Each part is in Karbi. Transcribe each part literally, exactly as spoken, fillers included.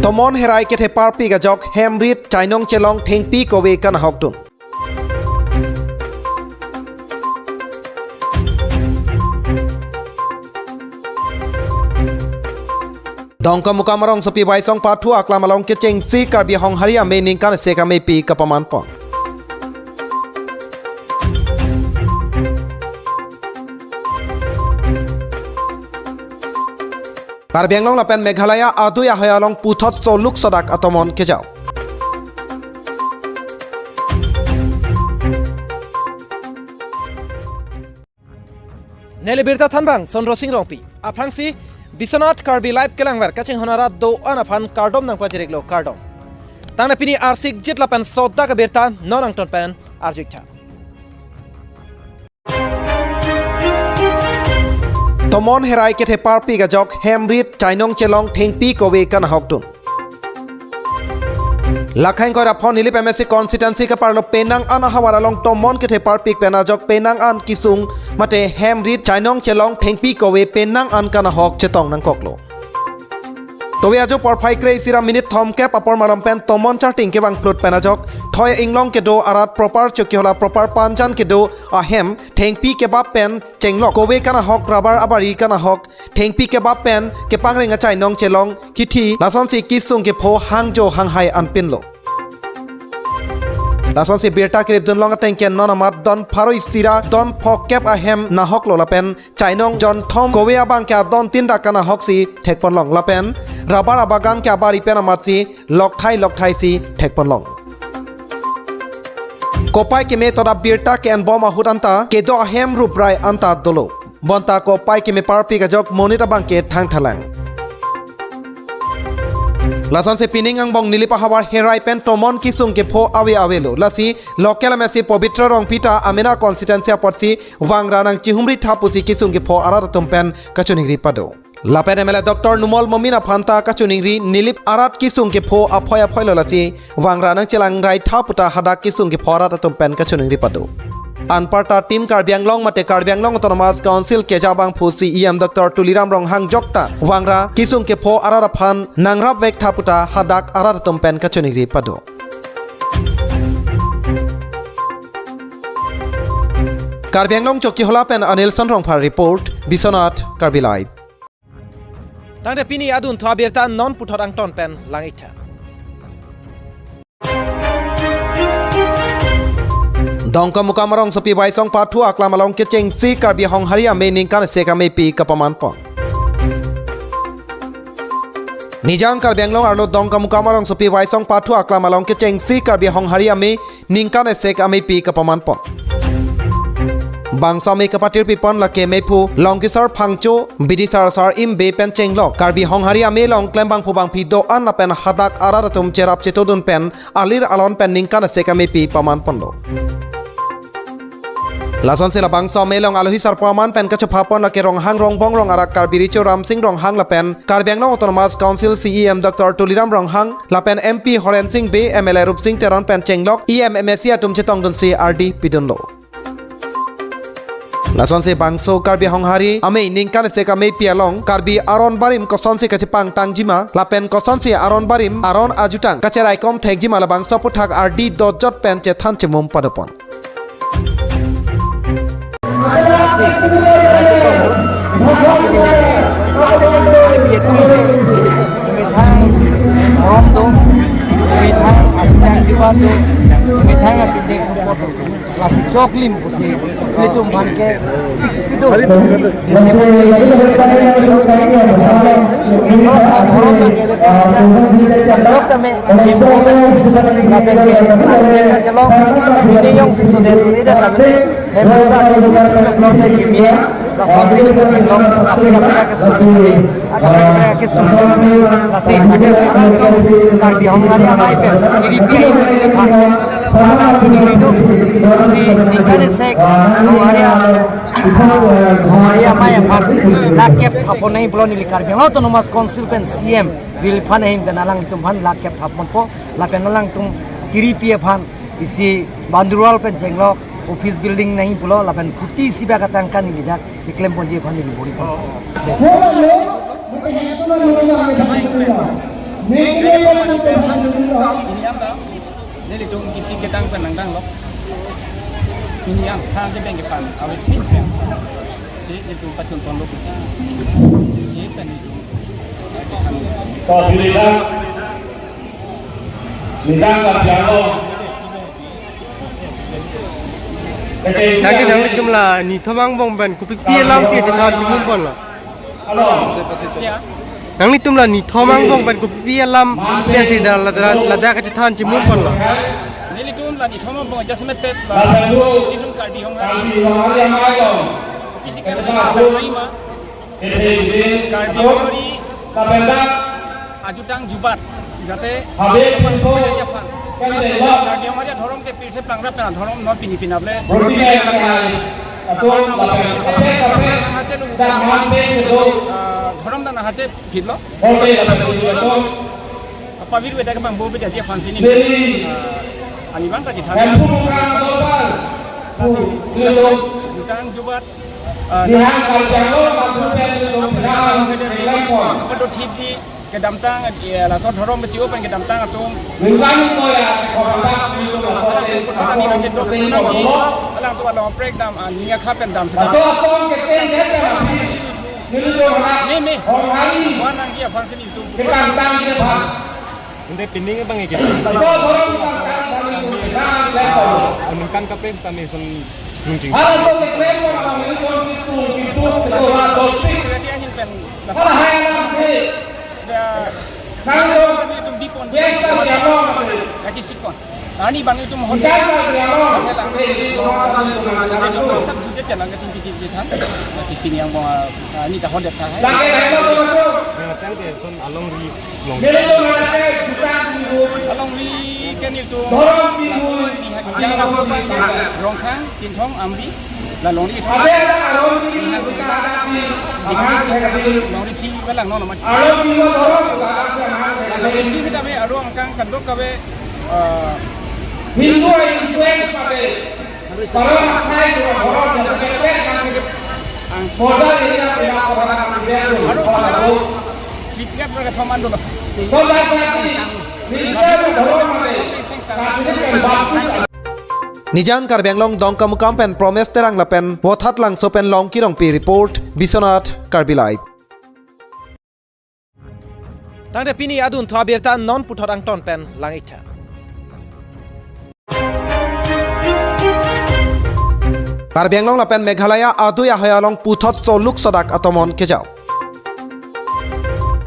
Tomon herai ketheparpik ajok hem rit chainong chelong thengpi kove kanahokdun. Dongkamukam arongsopi Waisong Pathu aklam along kechengsi Karbi Honghari Amei ningkan isi amepi kapamanpon. Karbi Anglong lapen Meghalaya adui ahoi along puthot soluk sodak atomon kejao. Neli birta thanbang Sondro Sing Rongpi. Aphrangsi Biswanath Karbi Live kelangver kachinghon arat do-an aphan kardom nangpajiriklo, kardom. Tangte pini arsik jit lapen sodak abirta non angton pen arjuiktha. Tomon herai ketheparpik ajok hem rit chainong chelong thengpi kove kanahokdun. Lakhaing koira phon Nilip M A C constituency kaparlo penang an ahavar along tomon ketheparpik pen ajok penang an kisung mate hem rit chainong chelong thengpi kove penang an kanahok chetong nangkoklo. Tovi ajo porphai kre-isi ra minute thomkep apor malom pen tomon charting kevang phlut pen ajok thoi inglong kedo arat proper Chokihola proper Panjan kedo ahem thengpi kebap pen chenglok kove kanahok, rubber abari kanahok, thengpi kebap pen kepangreng achainong chelong kithi, lasonsi kisung kepho hangjo hanghai anpinlo. Lasonsi birta kiripdunlong ateng ke non amat don pharo isi ra don phokep ahem nahoklo lapen chainong jonthom kove abang ke adon tin dak kanahoksi thekponlong lapen rubber abagan ke abari pen amatsi lokthai lokthai si thekponlong. Kopai keme toda birta ke-enbom ahut anta kedo ahem rubrai anta dolo. Bonta kopai kemeparpik ajok monit abang ke thangthalang. Lasonsi pining angbong Nilip ahavar herai pen tomon kisung kepho ave avelo. Lasi local M A C Pabitra Rongpi ta amena constituency apotsi vangra nangchihumri tha pusi kisung kepho arat atum pen kachiningri pado. Lapen M L A Doctor Numal Momin aphan ta kachiningri Nilip arat kisung kepho aphoi aphoilo, lasi vangra nangchelangrai tha puta hadak kisung kepho arat atum pen kachiningri pado. Anparta Team Karbi Anglong mate Karbi Anglong Autonomous Council keja abangphu C E M Doctor Tuliram Ronghang jokta vangra kisung kepho arat aphan nangrapvek tha puta hadak arat atum pen kachiningri pado. Karbi Anglong Chokihola pen Anilson Rongphar report, Biswanath Karbi Live. Tangte pini adunthu abirta non puthot angton pen langitha. Dongkamukam arongsopi Waisong Pathu aklam along kechengsi Karbi Honghari Amei ningkan isi amepi kapamanpon. Nijang Karbi Anglong arlo Dongkamukam arongsopi Waisong Pathu aklam along kechengsi Karbi Honghari Amei ningkan isi amepi kapamanpon. Bangso amei kapatirpipon lake meiphu Longkisar Phangcho, bidisar sar imbe pen chenglok Karbi Honghari Amei along klembangphu bangphi do-an lapen hadak arat atum cherap chetodun pen alir alon pen ningkan isi amepi pamanponlo. Lasonsi labangso amei along alohi sarpo aman pen kachophapon lake Ronghang Rongbong Rong arak Karbi Richo Ramsing Ronghang lapen Karbi Anglong Autonomous Council C E M Doctor Tuliram Ronghang lapen M P Horen Sing Bey, M L A Rupsing Teron pen chenglok E M M A C atum chetongdunsi ardi pidunlo. Lasonsi bangso Karbi Honghari Amei ningkan isi amepi along Karbi aron barim kosonsi kachepangtangjima lapen kosonsi aron barim aron ajutang kacheraikom thekjima labangso aputhak ardi dojot pen chethan chemum padopon. Methang apindeng sumpot do. Lasi choklim pusi ilitum aphan ke siksi do. Disi pusi. Lok tame, lapen ke, chelong, ini yang sesudah ini dah kami, hem, kita harus kita kimi, lason sini kami long, Afrika, Afrika ke sudah, Afrika, Afrika ke sudah, lasi, Karbi Honghari Amei pen, kiri pi, kiri pi, kiri pi, si, ningkan isi, Honghari, Honghari Amei aphan, lakh kep thapon nangji pulo neli Karbi Anglong Autonomous Council pen C M, Riliphan ahin pen alangtum aphan lakh kep thapon po, lapen alangtum kiri pi aphan isi Bandurwal pen chenglok office building nangji pulo lapen kuti isi bak atangka neli dak keklem ponji aphan neli bor-i pon. Ini ang, nelitum isi kedang pen nangdang lo. Ini ang, hang ke beng ke pan, awit pin pen. Si itu pacun pon lo. Si pen itu. Ko bilang, bilang ka piano. Tangte nanglitum la nithom angbong pen kopipi alam si chethan chimum ponlo? Nanglitum la nithom angbong pen kopipi alam pensi la, la, la, ladak kachethan chimum ponlo? Nelitum la nithom angbong jasemet pet la nelitum Karbi Honghari. Isi Karbi Honghari ma. Karbi Honghari ajutang jubat jate Karbi Honghari adhorom ke pirthe pangrat na adhorom non pini pinable. Adhorom ta nanghache phitlo. Apa vir beda ke bang bo beda aji aphan si neli, ah, ani bang ta chethan. Jutang jubat, ah, apa do thip ji kedamtang, eh, laso adhorom beci open kedamtang atum. Alang tu along prek dam, ah, niya kha pen dam sedang. Me, me. Wan nangji aphan si nelitum. Ante pining abang ike. Meningkan kaprek sitame son nungjing. Security ahin pen. Nelitum bipon. Nelitum sikpon. Ani bang itum hotel. Hotel ang. Itum sab juje channel kachingki chingki than. Pini angbong, ah, ani ta hotel ta hai. Tangte son alongri long. Alongri ke nelitum. Rongkhang, Chinthong, Amri. La longri. Longri phi ba lang non ma. Longri sitame aro angkang kandok kave, eh, Hindu influence kave. Para akhai dua orang yang terkait dengan ang modal ini yang tidak orang yang dia aro sila. Setiap mereka thoman dulu. Modal berarti militer dua orang mati. Kasih kan bagus. Nijang Karbi Anglong Dongkamukam pen Promes Terang lapen Vothatlangso pen Longki Rongpi report, Biswanath Karbi Live. Tangte pini adunthu abirta non puthot angton pen lang-iktha. Karbi Anglong lapen Meghalaya adui ahoi along puthot soluk sodak atomon kejao.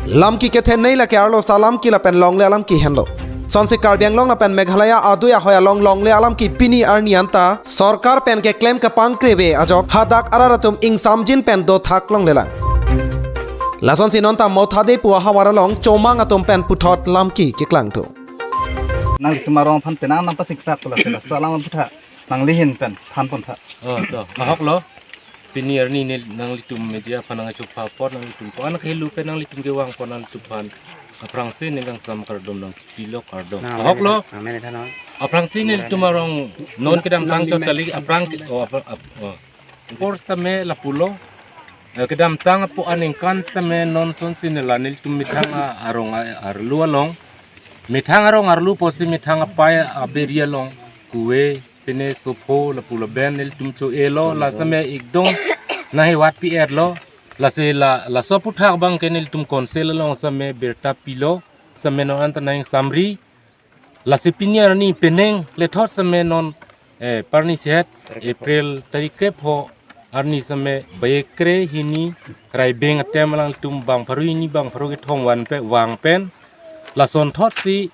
Lamki kethenei lake arloso alamki lapen longle alamki henlo. Sonsi Karbi Anglong lapen Meghalaya adui ahoi along longle alamki pini arni anta sorkar pen keklem kapangkreve ajok hadak arat atum ingsamjin pen dothak longlelang. Lasonsi nonta Mothade pu ahavar along chomang atum pen puthot lamki keklangthu. Nanglitum arong aphan penang nangpasiksak pula sila salam puthot. Nanglihin pen than pon tha. Oh, to, ahok lo. Pini arni ne nanglitum media aphan nangchupha apot nanglitum ko-an kahelu pen nanglitum kevang apot nanglitum aphan aphrangsi ningkangsam kardom nangchipilo, kardom. Ahok lo. Amen, than. Aphrangsi nelitum arong non kedamtang chot kali aphrang ke-, oh, aphrang, ap-, oh. Por sitame lapulo. Eh, kedamtang apo aningkan sitame non sonsi nela nelitum methang a-, arong a-, arlu along. Methang arong arlu pusi methang apai aberi along. Kuwe pine sopho lapu laben nelitum cho-elo, la sitame ekdom nanghiwat pi-etlo. Lasi la, laso aphuthak abang ke nelitum council along sitame birta pilo, sitame non anta nangsamri. Lasi pini arni penang lethot sitame non, eh, parni sihet April tarik krepho arni sitame baikre hini raibeng atem alangtum bang pharo hini bang pharo kethom van pe vang pen. Lasonthotsi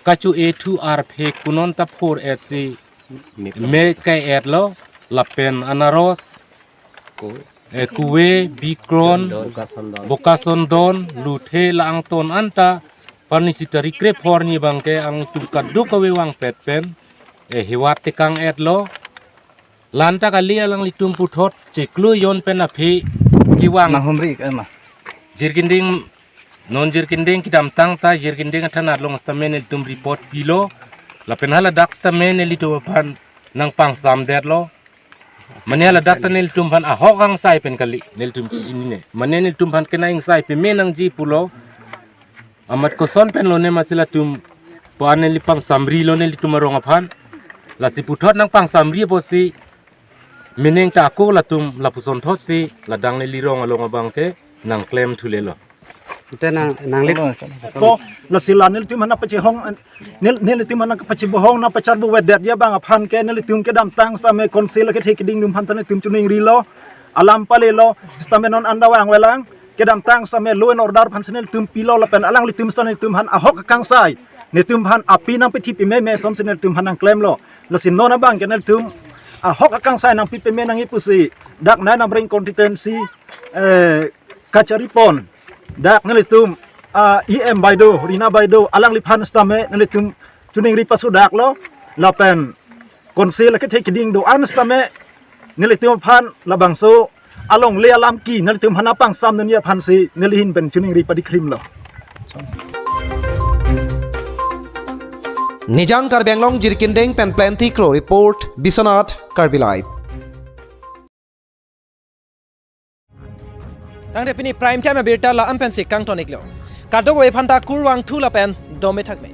kacho-e thu arphe kunon ta phor-etsi me kai-etlo lapen anaros, eh, kuwe, bikron, bokasondon, luthe la angton anta parni si tarik krepho arni abang ke angtum kadokave vangpet pen, eh, hiwat tekang-etlo. Lanta kali alanglitum puthot chiklo jon pen aphi kevang. Nanghumri ema. Jirkinding, non Jirkinding kedamtang ta Jirkinding athan along sitame nelitum report pilo. Lapen haladak sitame nelitum aphan nangpangsamdetlo. Mane haladak ta nelitum aphan ahok angsai pen kali nelitum chinine. Mane nelitum aphan kena ingsai peme nangji pulo. Amat koson pen lone masi latum pan neli pangsamri lo nelitum arong aphan. Lasi puthot nangpangsamri apotsi meaning ta ako latum lapuson thotsi ladang neli rong along abang ke nangklem thulelo. Ante nang nangli ko lasi la nelitum aphan nangpachehong nel nelitum aphan nangpachebohong nangpacharbo wedet ya abang aphan ke nelitum kedamtang sitame council kethe keding atum aphan ta nelitum chiningrilo, alam palelo, sitame non anda vangvelang kedamtang sitame law and order aphan si nelitum pilo lapen alanglitum sitame nelitum aphan ahok akangsai nelitum aphan api nangpithi pememe asonsi nelitum aphan nangklemlo. Lasi non abang ke nelitum ahok akangsai nangpi peme nangji pusi dak nine Amreng constituency, eh, kachari pon dak nelitum, ah, E M Baideo, Rina Baideo alangliphan sitame nelitum chiningri pasodaklo lapen council kethe keding do-an sitame nelitum aphan labangso alongle alam ke nelitum aphan nangpangsamdunji aphansi neli ahin pen chiningri padikrimlo. Nijang Karbi Anglong Jirikindeng pen Plenty Kro report, Biswanath Karbi Live. Tangte pini Prime Time abirta la-an pensi kangton-iklo. Kadokave aphanta kurvangthu lapen dome thakme.